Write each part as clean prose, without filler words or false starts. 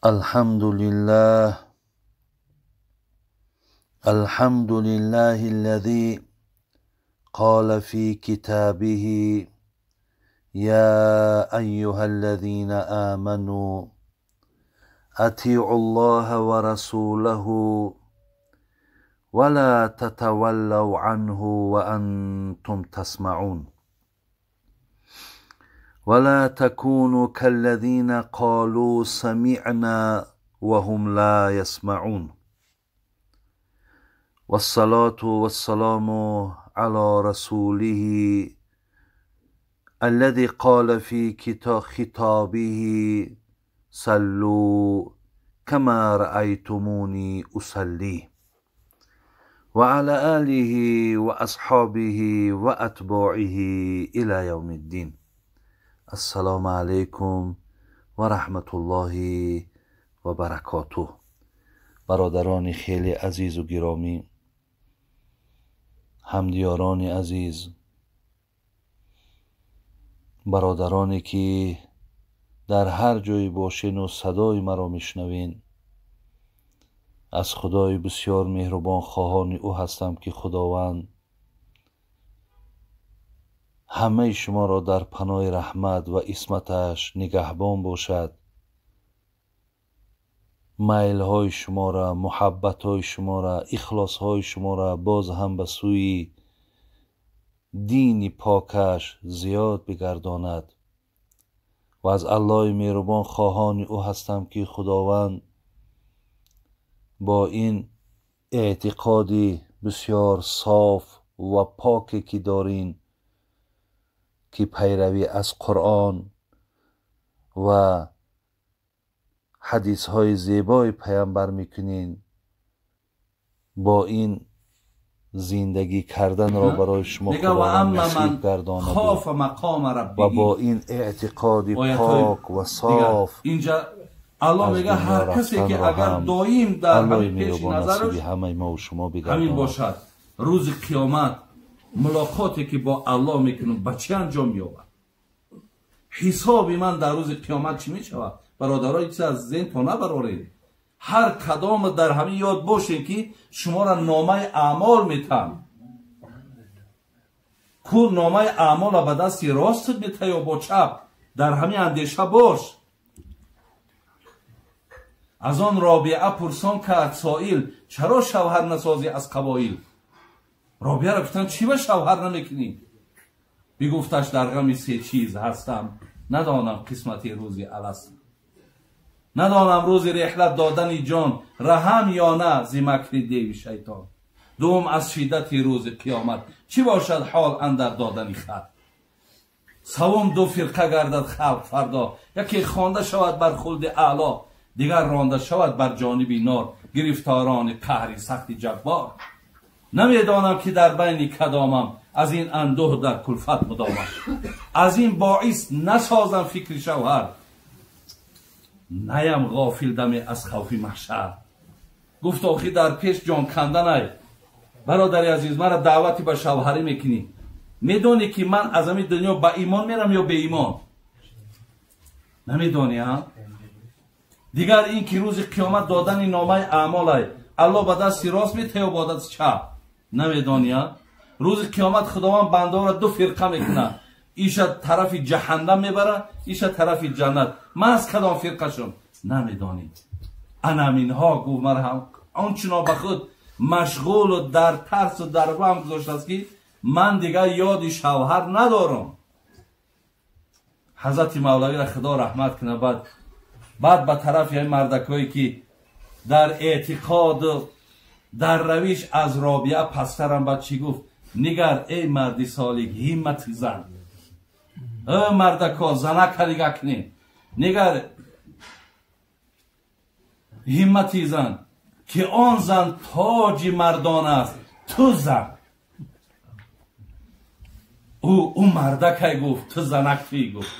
الحمد لله، الحمد لله الذي قال في كتابه: يا أيها الذين آمنوا أطيعوا الله ورسوله ولا تتولوا عنه وأنتم تسمعون ولا تكونوا كالذين قالوا سمعنا وهم لا يسمعون. والصلاة والسلام على رسوله الذي قال في خطابه: صلوا كما رأيتموني أصلي، وعلى آله وأصحابه وأتباعه إلى يوم الدين. السلام علیکم و رحمت الله و برکاته. برادران خیلی عزیز و گرامی، همدیاران عزیز، برادرانی که در هر جایی باشین و صدای مرا میشنوین، از خدای بسیار مهربان خواهان او هستم که خداوند همه شما را در پناه رحمت و عصمتش نگهبان باشد. میل‌های شما را، محبت‌های شما را، اخلاص‌های شما را باز هم به سوی دین پاکش زیاد بگرداند. و از الله مهربان خواهان او هستم که خداوند با این اعتقاد بسیار صاف و پاکی که دارین، که پیروی از قرآن و حدیث های زیبای پیامبر میکنین، با این زندگی کردن را برای شما خداوند نصیب گرداند و با این اعتقاد پاک و صاف اینجا الله میگه هر کسی که اگر دائم در همین پیش نظرش همه ما و شما بگرداند، همین باشد، روز قیامت ملاقاتی که با الله میکنم به چه انجام مییابد؟ حساب من در روز قیامت چی میشود؟ برادرای چیز از ذهن تا نبرارید. هر کدام در همین یاد باشین که شما را نامه اعمال میتم. کو نامه اعمال به دست راست میته یا با چپ، در همین اندیشه باش. از آن رابعه پرسان کرد سائل: چرا شوهر نسازی از قبایل؟ رابعه را گفتن چی به شوهر نمیکنی؟ بگفتش در غم سه چیز هستم، ندانم قسمت روزی الست، ندانم روز رحلت دادن جان رحم یا نه ز مکر دیو شیطان. دوم از شدت روز قیامت چی باشد حال اندر دادن خط. سوم دو فرقه گردد خلق فردا، یکی خوانده شود بر خلد اعلی، دیگر رانده شود بر جانب نار، گرفتاران قهر سخت جبار. نمیدانم که در بین کدامم، از این اندوه در کلفت مدامم. از این باعث نسازم فکر شوهر، نیم غافل دم از خوف محشر. گفت آخی در پیش جان کندن ای برادر عزیز، مرا دعوتی به شوهری میکنی، میدونی که من از این دنیا به ایمان میرم یا به ایمان؟ نمیدونی ها؟ دیگر این که روز قیامت دادن نامه اعمال ای الله به دست راست میته یا با دست چپ، نمیدونی ها؟ روز قیامت خداوند بنده را دو فرقه میکنه، ایشا طرف جهنم میبره، ایشا طرف جنت. من از کدام فرقه شم نمیدانید. انا منها گفت مرهم آنچنان به خود مشغول و در ترس و در وهم گذاشته است که من دیگه یاد شوهر ندارم. حضرت مولوی را خدا رحمت کنه، بعد به طرف این مردکایی که در اعتقاد در رویش از رابعه پسترم بعد چی گفت؟ نگر ای مردی سالک همت زن، ای مردکا زنک نگه کنی، نگر همتی زن که آن زن تاج مردان است، تو زن. او مردک گفت تو زنک توی گفت.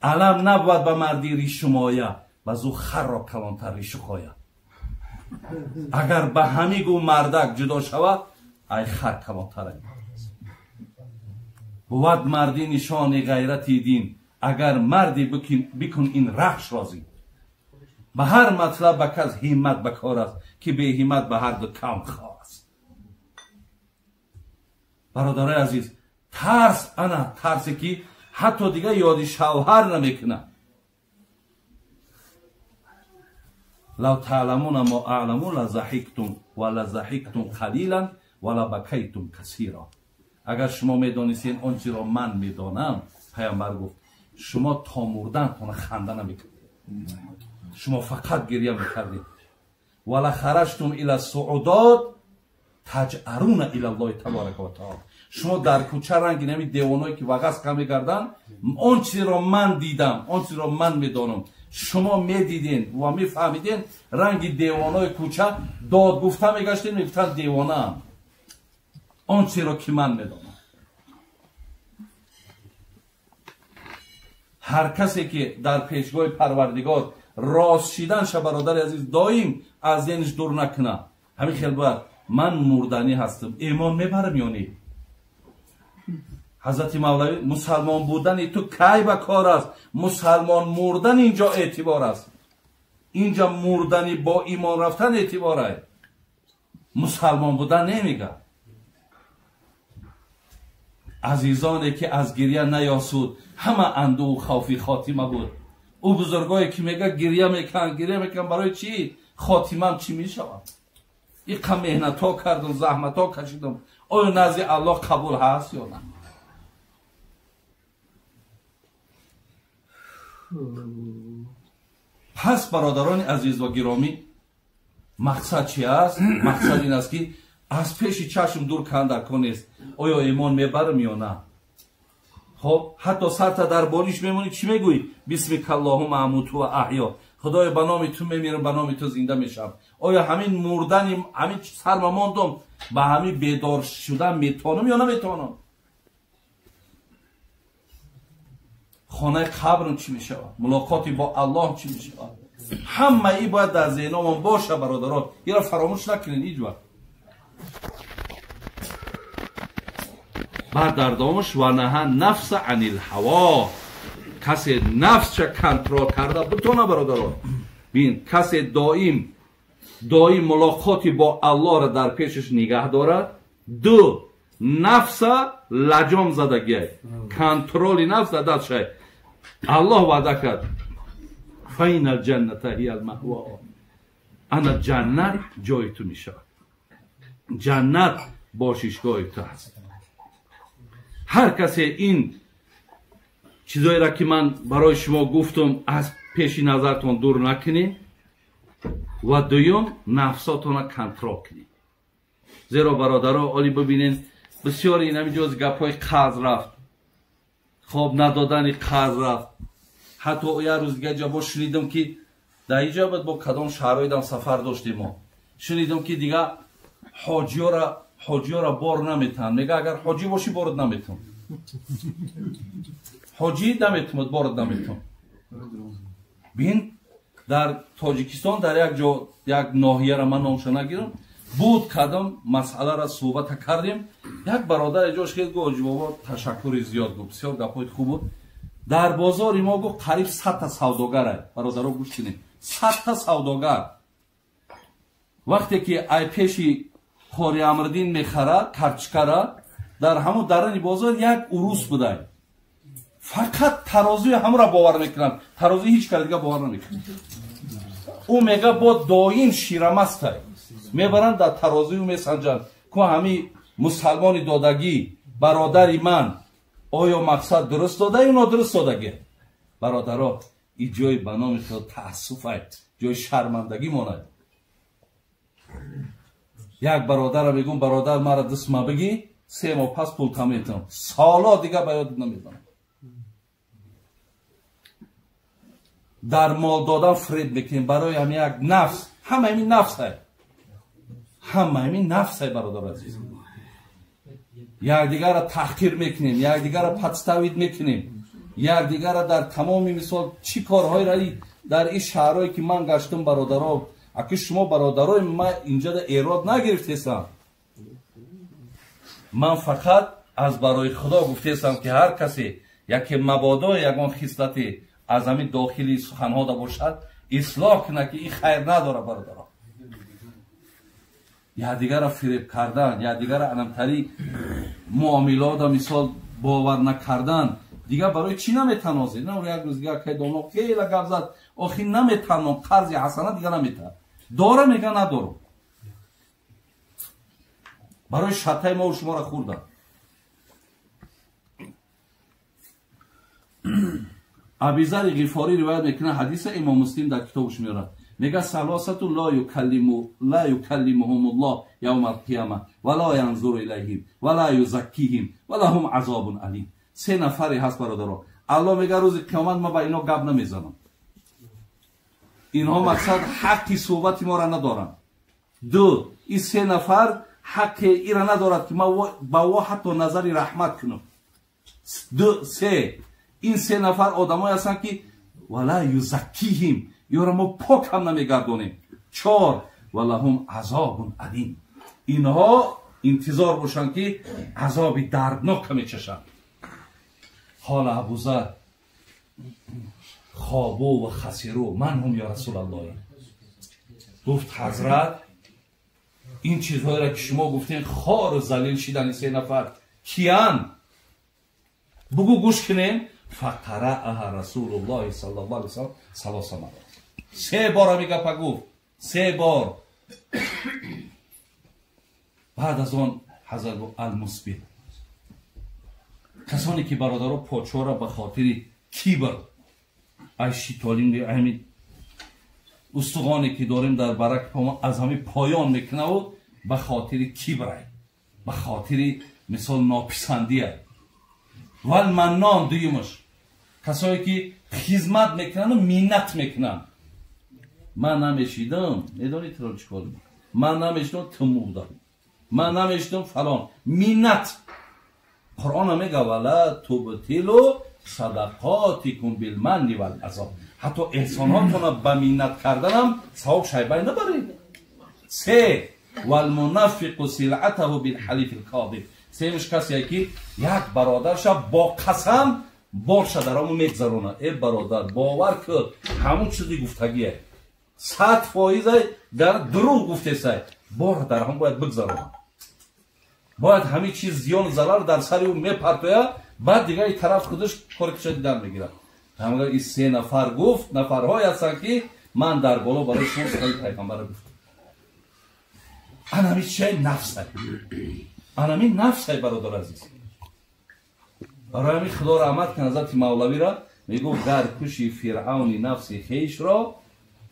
علم نبود به مردی ریش مایه، باز او خر را کلانتر ریش خواهد. اگر به همی گو مردک جدا شود، ای خر کلانتر. بود مردی نشان غیرت دین، اگر مردی بکن این رخش رازی. Ба ҳар матлаб ба кас ҳиммат ба кор аст, ки беҳиммат ба ҳар ду кам хор аст. Бародарои азиз, тарс, ана тарсе ки ҳатто дига ёди шавҳар намекунад. Лав таъламуна мо аъламу лазаҳиктум ва лазаҳиктум қалилан ва лабакайтум касира. Агар шумо медонистед он чиро ман медонам, пайғамбар гуфт, шумо то мурдантона ханда намекардед, шумо фақат гирья мекардед. Ва лахараҷтум ила суудот таҷъаруна ила Аллоҳи табарака ва таъола. Шумо дар кӯча ранги нами девоное ки вағаз кам мекарданд, он чизеро ман дидам, он чизеро ман медонам, шумо медиден ва мефаҳмиден, ранги девонои кӯча дод гуфта мегаштед, мегуфтанд девонаам, он чизеро ки ман медонам. Ҳар касе ки дар пешгоҳи Парвардигор рост шидан ша, бародари азиз, доим аз зеҳниш дур накунад. Ҳамин хел бояд ман мурданӣ ҳастам, имон мебарам ё не? Ҳазрати Мавлавӣ, мусалмон будани ту кай ба кор аст? Мусалмон мурдан инҷо эътибор аст. Инҷа мурдани бо имон рафтан эътибор аст. Мусалмон будан намегӯяд. Азизоне ки аз гирья наёсуд, ҳама андӯҳу хавфи хотима буд. Ӯ бузургое ки мегӯяд гирья мекунанд, гирья мекунанд, барои чӣ? Хотимам чӣ мешавад? Иқа меҳнатҳо кардам, заҳматҳо кашидам, оё назди Аллоҳ қабул ҳаст ё на? Пас бародарони азиз ва гиромӣ, мақсад чи аст? Мақсад ин аст ки аз пеши чашм дур кардан дар кор нест. Оё имон мебарам ё на? Хоб, ҳатто сарта дар болиш мемонӣ, чӣ мегӯӣ? Бисмика Аллоҳума амуту ва аҳё. Худоё, ба номи ту мемирам, ба номи ту зинда мешавам. Оё ҳамин мурдани, ҳамин сарма мондум, ба ҳамин бедор шудан метавонам ё наметавонам? Хонаи қабрам чӣ мешавад? Мулоқоти бо Аллоҳ чӣ мешавад? Ҳама ин бояд дар зеҳномон боша, бародарон. Инро фаромӯш накунед ҳеҷ вақт. Баъд дар давомаш ва наҳа нафса анил ҳаво. Касе нафсша контрол карда битона, бародарон. Бин, касе доим мулоқоти бо Аллоҳро дар пешаш нигаҳ дорад. Ду, нафса лаҷом задагиай, контроли нафс дар дастшай. Аллоҳ ваъда кард: фаинал ҷанната ҳиял маъво. Ана ҷаннат ҷои ту мешавад, ҷаннат бошишгоҳи ту ҳаст. Ҳар касе ин чизоеро ки ман барои шумо гуфтам аз пеши назартон дур накунед ва дуюм нафсотонро контрол кунед. Зеро бародаро, оли бибинед, бисёри ин ҳамин ҷоз гапҳои қарз рафт, хоб надодани қарз рафт. Ҳатто як рӯз дига ҷа бо шунидам ки дар инҷа буд, бо кадом шаҳрҳоидам сафар доштем мо, шунидам ки дига ҳоҷиёра бор наметаҳанд. Мега агар ҳоҷӣ бошӣ борот наметам, ҳоҷӣ наметумад, борот наметам. Бин, дар Тоҷикистон дар як ҷо, як ноҳияра ман номша нагирам, буд, кадом масъалара суҳбата кардем. Як бародар ҷош хел гуфт: ҳоҷи бобо, ташаккури зиёд, гуфт, бисёр гапҳои хуб буд. Дар бозори мо, гуфт, қариб 100 та савдогар. Бародаро, гӯш кунед, 100 та савдогар. Вақте ки ай пеши Қори Амриддин мехарад карчикара, дар ҳамун дарани бозор як урус будай, фақат тарозуи ҳамура бовар мекунанд, тарозуи ҳеҷ кара дига бовар намекунанд. Ӯ мега бо доим ширамастай, мебаранд дар тарозуи ӯ месанҷанд, ку ҳами мусалмони додагӣ бародари ман оё мақсад дуруст дода ё нодуруст додагӣ? Бародаро, ин ҷои ба номи худо таассуф ай, ҷои шармандагӣ монад. Як бародарам мегӯм: бародар, мара даст ма бигӣ, 3 моҳ пас пул таметам, соло дига ба ёд намедонам. Дар мол додан фиреб мекунем барои ҳамин як нафс. Ҳама ҳамин нафсай, ҳама ҳамин нафсай, бародар азиз. Якдигарро таҳқир мекунем, якдигарро подставить мекунем, якдигарро дар тамоми мисол чӣ корҳоеро дар ин шаҳрҳое ки ман гаштам, бародаро, аки шумо бародарои ман инҷода эрод нагирифтесам. Ман фақат аз барои Худо гуфтесам ки ҳар касе яке мабодо ягон хислате аз ҳамин дохили суханҳо да бошад, ислоҳ кунад, ки ин хайр надорад, бародаро. Якдигарро фиреб кардан, якдигарро анамтари муомилода мисол бовар накардан, дигар барои чӣ наметанозед? На, як рӯз дигар кай доно хеле гап зад, охи наметанон, қарзи ҳасана дигар наметаҳад. Дора мега надорам. Барои шартаи мо шуморо хӯрданд. Абизари Ғифорӣ ривоят мекунад ҳадиса, Имом Муслим дар китобаш меорад. Мега салосату ла юкаллимуҳумуллоҳ явма алқияма ва ла янзуру илайҳим ва ла юзаккиҳим ва лаҳум азобун алим. Се нафаре ҳаст, бародаро. Аллоҳ мега рӯзи қиёмат ман ба ино гап намезанам. Инҳо мақсад ҳаққи суҳбати моро надоранд. Ду, ин се нафар ҳаққи ира надорад, ки ман ба во ҳатто назари раҳмат кунам. Ду, се, ин се нафар одамое ҳастанд, ки вала юзаккиҳим, ёро мо пок ҳам намегардонем. Чор, ва лаҳум азобун алим. Инҳо интизор бошанд, ки азоби дарднок мечашанд. Ҳола Абузар хобу ва хасиру ман ҳум ё Расулаллоҳ. Гуфт ҳазрат, ин чизҳоеро ки шумо гуфтен, хору залил шидани се нафар киян? Бугу гӯш кунем. Фақарааҳа Расулуллоҳи саллаллоҳу алайҳи васаллам салоса марот. Се бор ҳами гапа гуфт, се бор. Баъд аз он ҳазрат гуфт алмусбил, касоне ки бародаро почора ба хотири кибр ай шитолим, ҳами устуғоне ки дорем дар бараки помо аз ҳами поён мекунаву ба хотири кибрай, ба хотири мисол нописандия. Валманнон, дуюмаш касое ки хизмат мекунанду миннат мекунанд. Ман намешидам, медонӣ туро чӣ кор, ман намешидам, ту мурдам, ман намешидам фалон, миннат. Қуръон мега вала тубтилу садақотикум билманни вал азоб. Ҳатто эҳсонҳотонро ба миннат карданам савоб шайбай набаред. Се, валмунафиқу силъатаҳу билҳалифи лкодиб. Сеюмш касе ки як бародарша бо қасам борша дар ҳамун мегзаронад. Э бародар, бовар кун, ҳамун чизи гуфтагие 100% дар дурӯғ гуфтесай, бор дар ҳамун бояд бигзаронад. Бояд ҳамин чиз зиёну зарар дар сари ӯ мепартояд, баъд дигар и тараф худаш кори киша дидан мегирад. Ҳамага ин се нафар гуфт, нафарҳое ҳастанд, ки ман дар боло барои шумо сухани пайғамбарро гуфтам. Анами чиай нафсай, анами нафсай, бародар азиз. Барои ҳамин Худо раҳмат кунад ҳазрати Мавлавиро, мегуфт гар куши фиръавни нафси хешро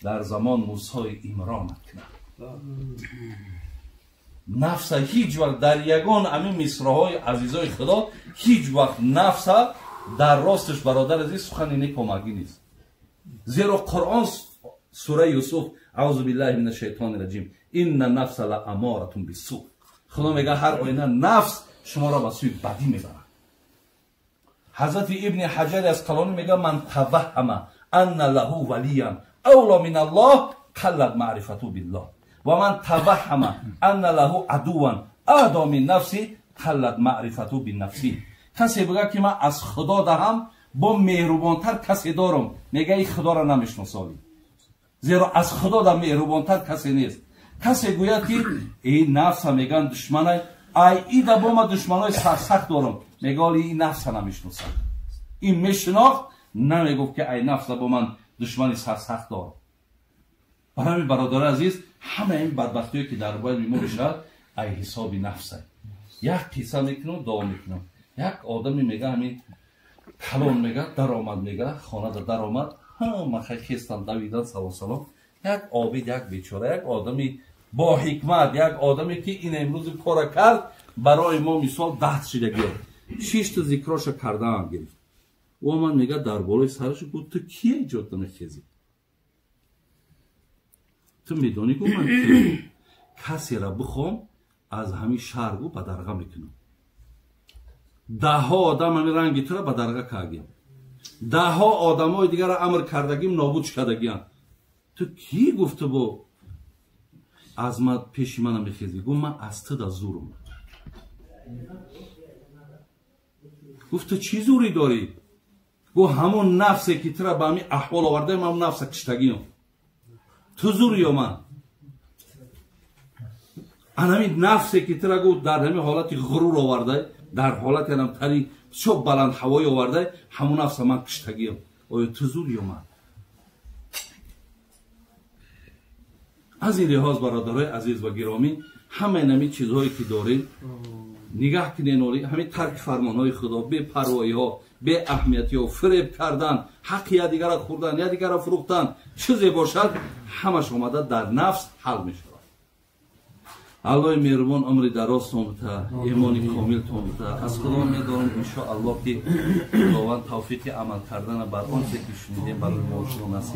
дар замон Мусои Имронат кунад. Нафса ҳеҷ вақт дар ягон ҳамин мисраҳои азизои Худо ҳеҷ вақт нафса дар росташ, бародар азиз, сухани некомагӣ нест. Зеро Қуръон сураи Юсуф, аузу биллаҳи мина шайтони раҷим, инна нафса ла аморатун биссу. Худо мега ҳар оина нафс шуморо ба сӯи бадӣ мебарад. Ҳазрати Ибни Ҳаҷари Асқалонӣ мега ман таваҳҳама анна лаҳу валиян авло мин Аллоҳ қаллат маърифату биллоҳ ва ман таваҳҳама анна лаҳу адуван адо мин нафси қаллат маърифату биннафси. Касе бигӯяд ки ман аз Худо даҳам бо меҳрубонтар касе дорам, мега ин Худоро намешиносоӣ, зеро аз Худо да меҳрубонтар касе нест. Касе гӯяд ки эй нафса меган душманай, ай ида бо ма душманои сарсахт дорам, мега оли ин нафса намешиносад. Ин мешинохт, намегуфт ки ай нафса бо ман душмани сарсахт дорам. Барои ҳамин бародари азиз, ҳама ин бадбахтиҳое ки дар байни мо мешавад ай ҳисоби нафса. Як қисса мекунам, дуо мекунам. Як одаме мега ҳамин калон мега даромад, мега хонада даромад, ҳама хай хестан давидан, салом салом. Як обид, як бечора, як одами бо ҳикмат, як одаме ки ин имрӯзи кора кард, барои мо мисол даҳт шидагиё. Шишта зикроша кардаам гирифт. Ӯ ман мега дар болои сараш гуфт ту кие иҷод намехезӣ? Ту медонӣ гу ман кием? Касера бихом аз ҳамин шаҳр гу ба дарға мекунам. Даҳҳо одам ҳамин ранги тура ба дарға кардагим. Даҳҳо одамои дигарро амр кардагим, нобуд кардагиам. Ту кӣ гуфту бо аз ман пеши мана мехезӣ? Гуфт ман аз ту да зурум. Гуфт ту чӣ зурӣ дорӣ? Гуфт ҳамон нафсе ки тура ба ҳамин аҳвол овардаем, ҳамон нафса киштагиам. Ту зур ё ман? Ан ҳамин нафсе ки тура гуфт, дар ҳамин ҳолати ғурур овардай, дар ҳолати анам тари бисёр баланд ҳавоӣ овардай, ҳамун нафса ман киштагиям. Оё ту зур ё ман? Аз ин лиҳоз, бародарои азиз ва гиромӣ, ҳамаи нами чизҳое ки дорем, нигаҳ кунен, оли ҳамин тарки фармонҳои Худо, бепарвоиҳо, беаҳамиятиҳо, фиреб кардан, ҳаққи якдигара хӯрдан, якдигара фурӯхтан, чизе бошад, ҳамаш омада дар нафс ҳал мешавад. Аллоҳи меҳрубон умри дарозтон бита, имони комилтон бита. Аз Худо медорам, иншоаллоҳ, ки Худованд тавфиқи амал кардана бар он чизе ки шунидем барои мо шумо насиб.